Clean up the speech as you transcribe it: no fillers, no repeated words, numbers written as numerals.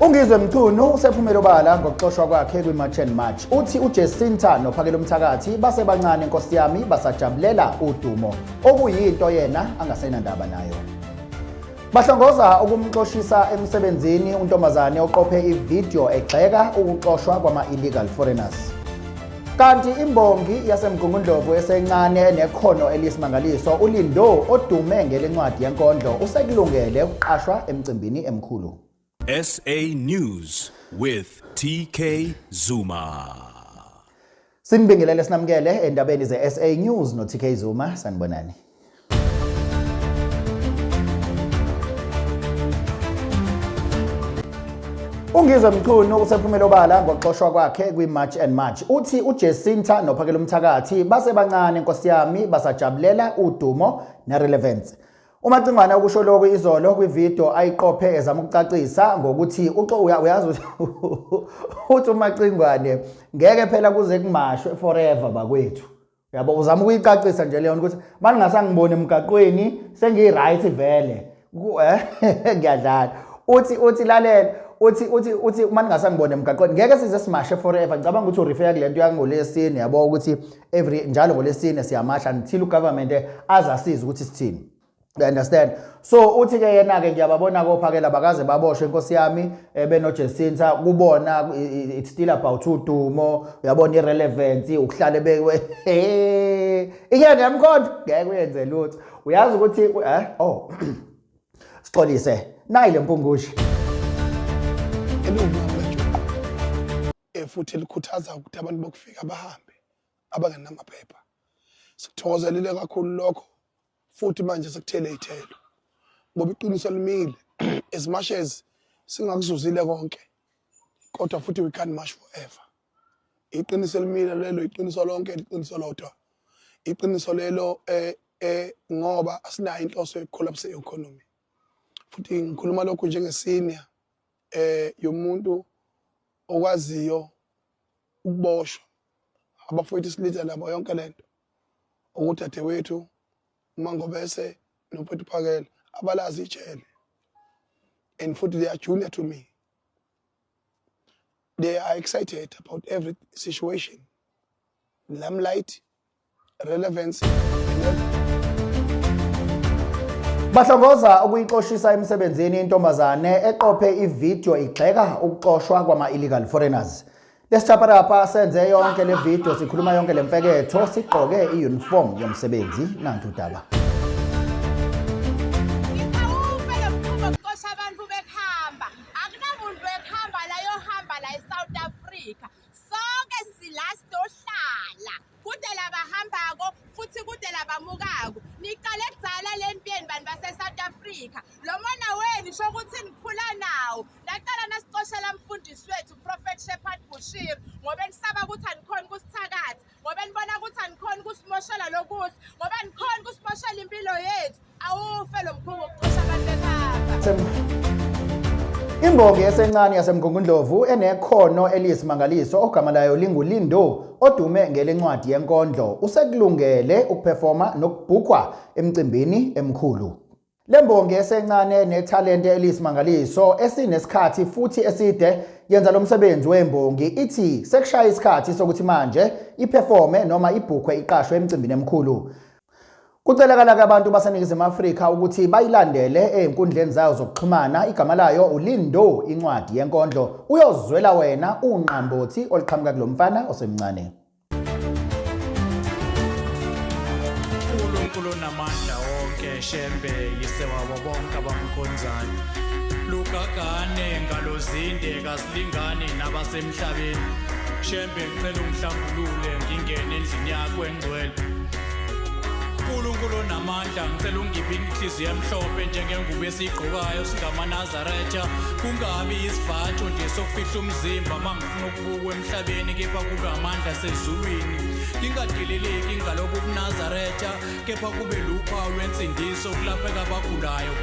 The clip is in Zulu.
UNgizwe Mchunu usephumele obala ngokuxoshwa kwakhe kwi-March and March. Uthi uJacinta noPhakelumthakathi basebancane nkosi yami basajabulela udumo okuyinto yena angasenandaba nayo. Bahlongoza ukumxoshisa emsebenzini untombazane oqophe ividiyo egxeka ukuxoshwa kwama-illegal foreigners. Kanti imbongi yaseMgungundlovu esencane enekhono eliyisimangaliso uLindo odume ngelencwadi yenkondlo usekulungele ukuqashwa emcimbini emkhulu. SA News with TK Zuma. Sinibingelele sinamukele endabeni ze-SA News no-TK Zuma sanibonani. UNgizwe Mchunu usephumele obala ngokuxoshwa kwakhe kwi-March and March. Uthi uJacinta noPhakelumthakathi basebancane nkosi yami basajabulela udumo ne-relevance. UMacingwane ukusho lokhu izolo kwividiyo ayiqophe ezama ukucacisa ngokuthi uyazi uthi uMacingwane ngeke phela kuze kumashwe forever bakwethu. Uyabo uzama ukuyicacisa nje leyo ukuthi maningasangiboni emgaqweni sengiyi-right vele. Ngiyadlala. Uthi lalela uthi uma ningasangiboni emgaqweni ngeke size simashe forever. Ngicabanga ukuthi urefer kule nto yangolesine yabo ukuthi every njalo ngolesine siyamasha until ugovernment azasiza ukuthi sithini. You understand? So uthi ke yena ke ngiyababona kophakela bakaze baboshwe inkosi yami benoJacinta kubona it's still about udumo uyabona irelevance ukuhlale bekwe ikende yamkhonto ngeke uyenze lutho uyazi ukuthi oh sixolise nayi lempungushe eliwumnqamulajuqu futhi elikhuthaza ukuthi abantu bokufika bahambe abangenamaphepha. Sikuthokozelile kakhulu lokho futhi manje sekuthele iy'thelo ngoba iqiniso limile as much as singakuzuzile konke kodwa futhi we can't march forever. Iqiniso elimile lelo, iqiniso lonke, iqiniso lodwa, iqiniso lelo ngoba asinayo inhloso yokucollapse i-economy. Futhi ngikhuluma lokhu njenge-senior yomuntu okwaziyo ukuboshwa abafowethu silitha nabo yonke lento okudadewethu uMangobese nomfowethu Phakela abalazi ijele and futhi they are junior to me. They are excited about every situation, limelight, relevance. Bahlongoza ukuyixoshisa emsebenzini intombazane eqophe ividiyo igxeka ukuxoshwa kwama-illegal foreigners. Lesitshapharapha senze yonke le video sikhuluma yonke le mfeketho sigqoke i-uniform yomsebenzi nantu udaba. Ngithawufe lo mkhuba wokuxosha abantu bekuhamba. Akunamuntu ekuhamba la yohamba la eSouth Africa. Sonke sila sizohlala. Kude labahambako futhi kude labamukako. Niqale kudzala le mpi yenu bantu base-South Africa. Lo mona wenu sho ukuthi nikhula nawo. Naqala nasixoshela mfundisi wethu Prophet Shepherd Bushiri ngoba nisaba ukuthi anikhoni kusithakatha, ngoba nibona ukuthi anikhoni kusimoshela lokuhle, ngoba anikhoni kusimoshela impilo yethu. Awufe lo mkhuba wokuxosha abantu bekhapha. Imbongi esencane yaseMgungundlovu enekhono eliyisimangaliso ogama layo linguLindo odume ngelencwadi yenkondlo usekulungele ukuphefoma nokubhukhwa emcimbini emkhulu. Le mbongi esencane nethalente eliyisimangaliso esinesikhathi futhi eside yenza lo msebenzi wembongi ithi sekushaya isikhathi sokuthi manje iphefome noma ibhukhwe iqashwe emcimbini emkhulu. Kucelakala-ke abantu baseNingizimu Afrika ukuthi bayilandele ey'nkundleni zayo zokuxhumana. Igama layo uLindo incwadi yenkondlo. Uyozwela wena unqambothi oluqhamuka kulo mfana osemncane. uNkulunkulu onamandla wonke Shembe yise wabo bonke abamkhonzayo lugagane ngalozinde kasilingani nabasemhlabeni Shembe ngicela ungihlambulule ngingene endlini yakho engcwele uNkulunkulu onamandla ngicela ungiphe inhliziyo emhlophe njengengubo esiyigqokayo singamaNazaretha kungabi isivatho nje sokufihla umzimba mangifuna ukubukwa emhlabeni kepha kube amandla sezulwini ngingadeleleki ngalokhu kuNazaretha kepha kube luphawu lwensindiso kulapheka abagulayo.